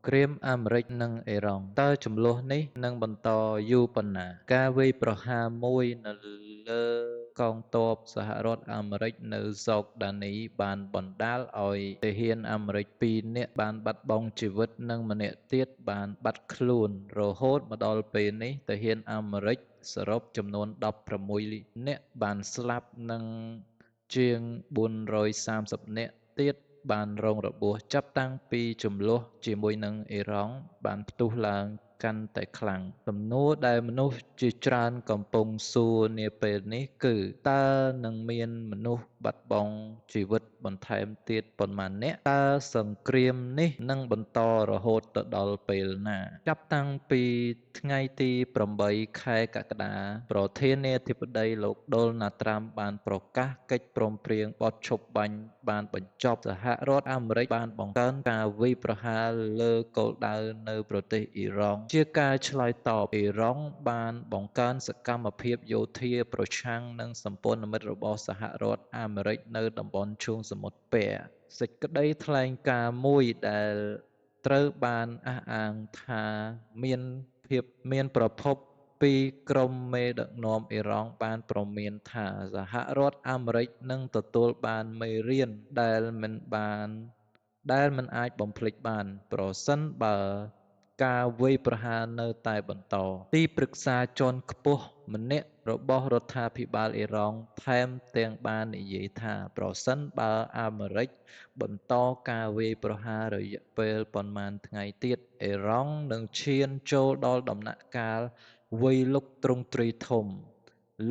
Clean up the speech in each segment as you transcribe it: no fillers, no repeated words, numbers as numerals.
គ្រាមអាមេរិកនិងអ៊ីរ៉ង់ តើជម្លោះនេះនឹងបន្តយូរប៉ុណ្ណា? ការវាយប្រហារមួយនៅលើកងទ័ពសហរដ្ឋអាមេរិកនៅហ្សកដានីបានបណ្ដាលឲ្យទាហានអាមេរិកពីរនាក់បានបាត់បង់ជីវិតនិងម្នាក់ទៀតបានបាត់ខ្លួនរហូតមកដល់ពេលនេះទាហានអាមេរិកសរុបចំនួន16នាក់បានស្លាប់និងជាង430នាក់ទៀតបានរងរបួសចាប់តាំងពីជម្លោះជាមួយនឹងអ៊ីរ៉ង់បានផ្ទុះឡើងកាន់តែខ្លាំង។ សំណួរដែលមនុស្សជាច្រើនកំពុងសួរនាពេលនេះគឺ តើនឹងមានមនុស្សបាត់បង់ជីវិតបន្ថែមទៀតប៉ុន្មាននាក់? តើសង្គ្រាមនេះនឹងបន្តរហូតទៅដល់ពេលណា? ចាប់តាំងពីថ្ងៃទី8ខែកក្កដា ប្រធានាធិបតីលោកដូណាល់ត្រាំបានប្រកាសកិច្ចព្រមព្រៀងបទឈប់បាញ់បានបញ្ចប់ សហរដ្ឋអាមេរិកបានបង្កើនការវាយប្រហារលើគោលដៅនៅប្រទេសអ៊ីរ៉ង់។ ជាការឆ្លើយតប អ៊ីរ៉ង់បានបង្កើនសកម្មភាពយោធាប្រឆាំងនឹងសម្ព័ន្ធមិត្តរបស់សហរដ្ឋអាមេរិកនៅតំបន់ឈូងសមុទ្រពែរ។ សេចក្តីថ្លែងការណ៍មួយដែលត្រូវបានអះអាងថាមានភាពមានប្រភពពីក្រុមមេដឹកនាំអ៊ីរ៉ង់បានព្រមានថា សហរដ្ឋអាមេរិកនឹងទទួលបានមេរៀនដែលមិនអាចបំភ្លេចបាន ប្រសិនបើការវាយប្រហារនៅតែបន្ត។ ទីប្រឹក្សាជាន់ខ្ពស់ម្នាក់របស់រដ្ឋាភិបាលអ៊ីរ៉ង់ថែមទាំងបាននិយាយថា ប្រសិនបើអាមេរិកបន្តការវាយប្រហាររយៈពេលប៉ុន្មានថ្ងៃទៀត អ៊ីរ៉ង់នឹងឈានចូលដល់ដំណាក់កាលវាយលុកទ្រង់ទ្រាយធំ។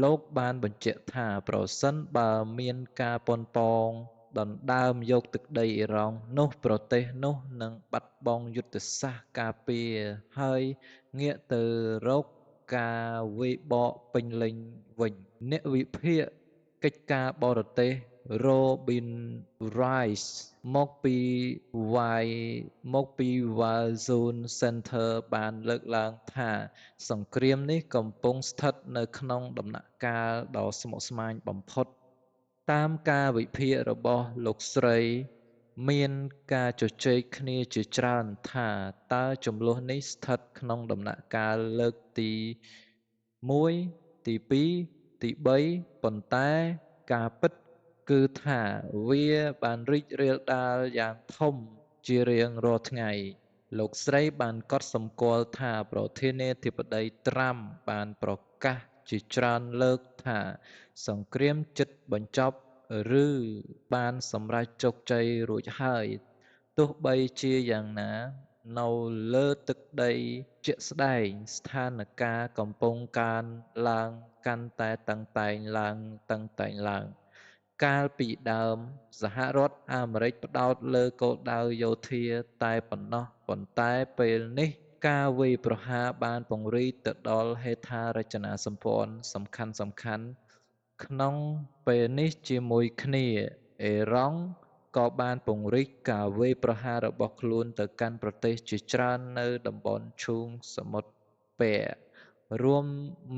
លោកបានបញ្ជាក់ថា ប្រសិនបើមានការប៉ុនប៉ងដណ្ដើមយកទឹកដីអ៊ីរ៉ង់ នោះប្រទេសនោះនឹងបាត់បង់យុទ្ធសាស្ត្រការពារ ហើយងាកទៅរកការវាយបកពេញលេញវិញ។ អ្នកវិភាគកិច្ចការបរទេស Robin Rice មកពី Wilson Center បានលើកឡើងថា សង្គ្រាមនេះកំពុងស្ថិតនៅក្នុងដំណាក់កាលដ៏ស្មុគស្មាញបំផុត។ តាមការវិភាគរបស់លោកស្រី មានការជជែកគ្នាជាច្រើនថា តើជម្លោះនេះស្ថិតក្នុងដំណាក់កាលលើកទី1ទី2ទី3 ប៉ុន្តែការពិតគឺថាវាបានរីករាលដាលយ៉ាងធំជារៀងរាល់ថ្ងៃ។ លោកស្រីបានកត់សម្គាល់ថា ប្រធានាធិបតីត្រាំបានប្រកាសជាច្រើនលើកថា សង្គ្រាមជិតបញ្ចប់ឬបានសម្រេចជោគជ័យរួចហើយ ទោះបីជាយ៉ាងណា នៅលើទឹកដីជាក់ស្ដែង ស្ថានភាពកំពុងកើនឡើងកាន់តែតឹងតែងឡើងៗ។ កាលពីដើម សហរដ្ឋអាមេរិកផ្ដោតលើគោលដៅយោធាតែប៉ុណ្ណោះ ប៉ុន្តែពេលនេះការវាយប្រហារបានពង្រីកទៅដល់ហេដ្ឋារចនាសម្ព័ន្ធសំខាន់ៗក្នុងពេលនេះជាមួយគ្នា អ៊ីរ៉ង់ក៏បានពង្រីកការវាយប្រហាររបស់ខ្លួនទៅកាន់ប្រទេសជាច្រើននៅតំបន់ឈូងសមុទ្រពែរ រួម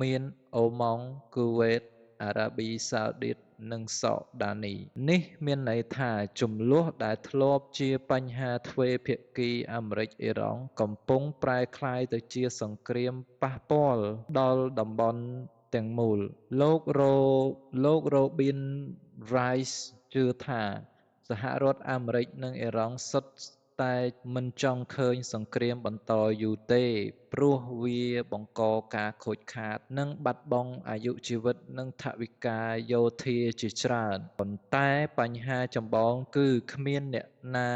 មានអូម៉ង់ គូវេត អារ៉ាប៊ីសាអូឌីត និងសកដានី។ នេះមានន័យថា ជម្លោះដែលធ្លាប់ជាបញ្ហាទ្វេភាគីអាមេរិក-អ៊ីរ៉ង់ កំពុងប្រែក្លាយទៅជាសង្គ្រាមប៉ះពាល់ដល់តំបន់ទាំងមូល។ លោក Robin Rice ជឿថា សហរដ្ឋអាមេរិកនិងអ៊ីរ៉ង់សុទ្ធតែមិនចង់ឃើញសង្គ្រាមបន្តយូរទេ ព្រោះវាបង្កការខូចខាត និងបាត់បង់អាយុជីវិតនិងថវិកាយោធាជាច្រើន។ ប៉ុន្តែបញ្ហាចម្បងគឺគ្មានអ្នកណា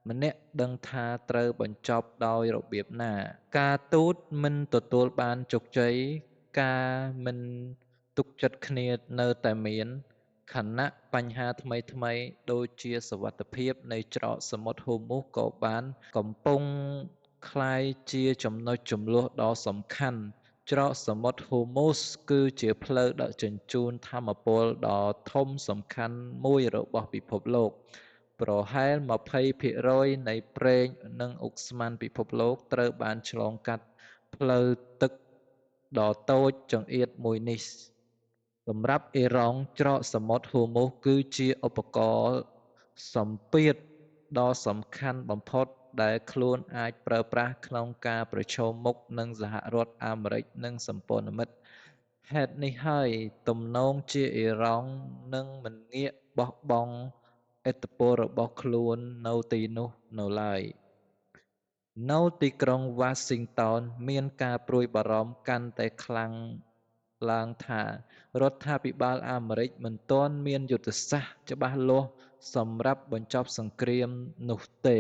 ម្នាក់ដឹងថាត្រូវបញ្ចប់ដោយរបៀបណា។ ការទូតមិនទទួលបានជោគជ័យ ការមិនទុកចិត្តគ្នានៅតែមាន ខណៈបញ្ហាថ្មីៗដូចជាសុវត្ថិភាពនៃច្រកសមុទ្រហូមុសក៏បានកំពុងក្លាយជាចំណុចជម្លោះដ៏សំខាន់។ ច្រកសមុទ្រហូមុសគឺជាផ្លូវដឹកជញ្ជូនថាមពលដ៏ធំសំខាន់មួយរបស់ពិភពលោក។ ប្រហែល 20% នៃប្រេងនិងឧស្ម័នពិភពលោកត្រូវបានឆ្លងកាត់ផ្លូវទឹកដ៏តូចចង្អៀតមួយនេះ។ សម្រាប់អ៊ីរ៉ង់ ច្រកសមុទ្រហូមុសគឺជាឧបករណ៍សម្ពាធដ៏សំខាន់បំផុត ដែលខ្លួនអាចប្រើប្រាស់ក្នុងការប្រឈមមុខនឹងសហរដ្ឋអាមេរិកនិងសម្ព័ន្ធមិត្ត ហេតុនេះហើយ ទំនងជាអ៊ីរ៉ង់នឹងមិនងាកបោះបង់ឥទ្ធិពលរបស់ខ្លួននៅទីនោះនៅឡើយ នៅទីក្រុងវ៉ាស៊ីនតោនមានការព្រួយបារម្ភកាន់តែខ្លាំងឡើងថា រដ្ឋាភិបាលអាមេរិកមិនទាន់មានយុទ្ធសាស្ត្រច្បាស់លាស់សម្រាប់បញ្ចប់សង្គ្រាមនោះទេ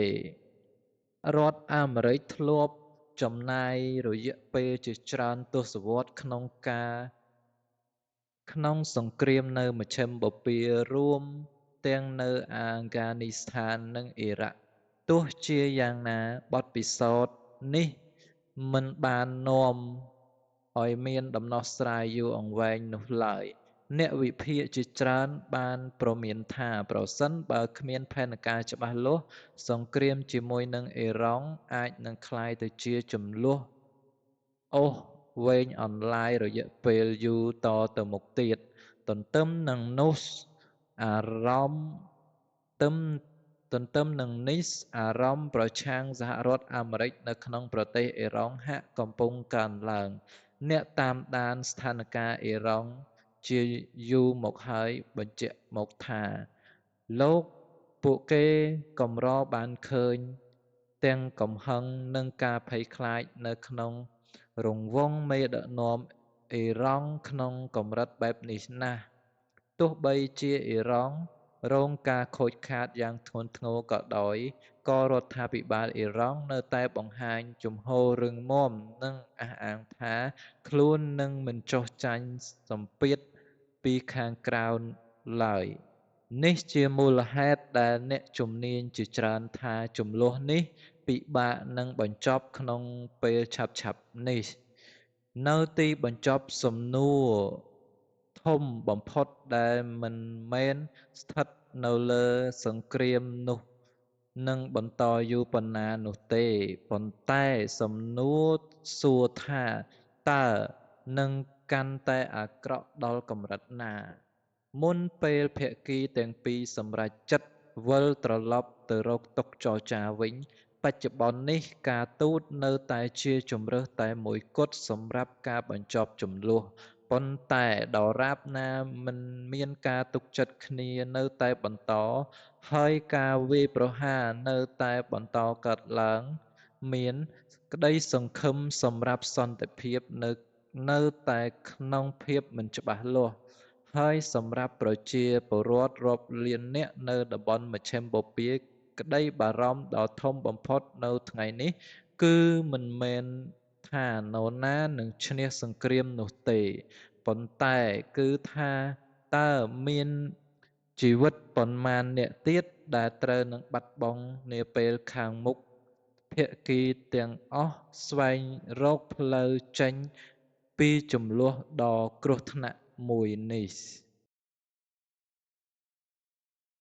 រដ្ឋអាមេរិកធ្លាប់ចំណាយរយៈពេលជាច្រើនទសវត្សរ៍ក្នុងការក្នុងសង្គ្រាមនៅមជ្ឈិមបូព៌ារួមទាំងនៅអាហ្គានីស្ថាននិងអ៊ីរ៉ាក់ ទោះជាយ៉ាងណាបទពិសោធន៍នេះមិនបាននាំឲ្យមានដំណោះស្រាយយូរអង្វែងនោះឡើយ អ្នកវិភាគជាច្រើនបានព្រមានថា ប្រសិនបើគ្មានផែនការច្បាស់លាស់ សង្គ្រាមជាមួយនឹងអ៊ីរ៉ង់អាចនឹងក្លាយទៅជាជម្លោះអូសវែងអន្លាយរយៈពេលយូរតទៅមុខទៀត ទន្ទឹមនឹងនោះអារម្មណ៍ទឹមទន្ទឹមនឹងនេះអារម្មណ៍ប្រឆាំងសហរដ្ឋអាមេរិកនៅក្នុងប្រទេសអ៊ីរ៉ង់ហាក់កំពុងកើនឡើង អ្នកតាមដានស្ថានភាពអ៊ីរ៉ង់ជាយូរមកហើយបញ្ជាក់មកថា លោកពួកគេកម្របានឃើញទាំងកំហឹងនិងការភ័យខ្លាចនៅក្នុងរង្វង់មេដឹកនាំអ៊ីរ៉ង់ក្នុងកម្រិតបែបនេះណាស់ ទោះបីជាអ៊ីរ៉ង់រងការខូចខាតយ៉ាងធ្ងន់ធ្ងរក៏ដោយ ក៏រដ្ឋាភិបាលអ៊ីរ៉ង់នៅតែបង្ហាញជំហររឹងមាំនិងអះអាងថាខ្លួននឹងមិនចុះចាញ់សម្ពាធពីខាងក្រៅឡើយ នេះជាមូលហេតុដែលអ្នកជំនាញជាច្រើនថាជម្លោះនេះពិបាកនឹងបញ្ចប់ក្នុងពេលឆាប់ៗនេះ នៅទីបញ្ចប់សំណួរធំបំផុតដែលមិនមែនស្ថិតនៅលើសង្គ្រាមនោះនឹងបន្តយូរប៉ុណ្ណានោះទេ ប៉ុន្តែសំណួរសួរថាតើនឹងកាន់តែអាក្រក់ដល់កម្រិតណា មុនពេលភាគីទាំងពីរសម្រេចចិត្តវិលត្រឡប់ទៅរកតុចរចាវិញ បច្ចុប្បន្ននេះការទូតនៅតែជាជម្រើសតែមួយគត់សម្រាប់ការបញ្ចប់ជម្លោះ ប៉ុន្តែដរាបណាមិនមានការទុកចិត្តគ្នានៅតែបន្ត ហើយការវាយប្រហារនៅតែបន្តកើតឡើងមាន ក្តីសង្ឃឹមសម្រាប់សន្តិភាពនៅតែក្នុងភាពមិនច្បាស់លាស់ ហើយសម្រាប់ប្រជាពលរដ្ឋរាប់លាននាក់នៅតំបន់មជ្ឈិមបូព៌ាក្តីបារម្ភដ៏ធំបំផុតនៅថ្ងៃនេះ គឺមិនមែនថានរណានឹងឈ្នះសង្គ្រាមនោះទេ ប៉ុន្តែគឺថាតើមានជីវិតប៉ុន្មានអ្នកទៀតដែលត្រូវនឹងបាត់បង់នាពេលខាងមុខ ភាគីទាំងអស់ស្វែងរកផ្លូវចេញពីជម្លោះដ៏គ្រោះថ្នាក់មួយនេះ។